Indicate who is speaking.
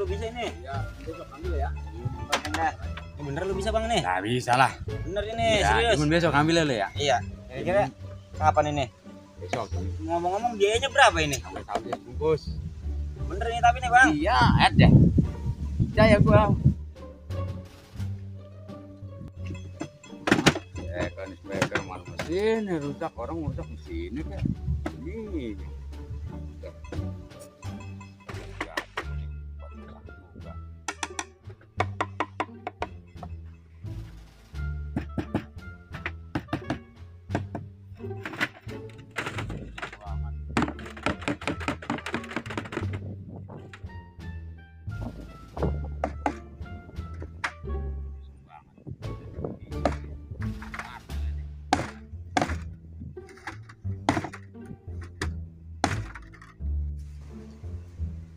Speaker 1: bisa ini.
Speaker 2: Iya, besok ambil ya.
Speaker 1: Bener. Ini bener lu bisa bang nih?
Speaker 3: Nah bisa lah.
Speaker 1: Bener ini,
Speaker 3: Ya,
Speaker 1: serius.
Speaker 3: cuman besok ambil lo ya.
Speaker 1: Iya. Kira-kira kapan ini?
Speaker 3: Besok.
Speaker 1: Ngomong-ngomong biayanya berapa ini?
Speaker 3: Sampai habis bungkus.
Speaker 1: Bener ini tapi nih bang.
Speaker 3: Iya, ada. Percaya gua. Kan speaker malah mesin rusak, orang rusak mesinnya kan. Ini.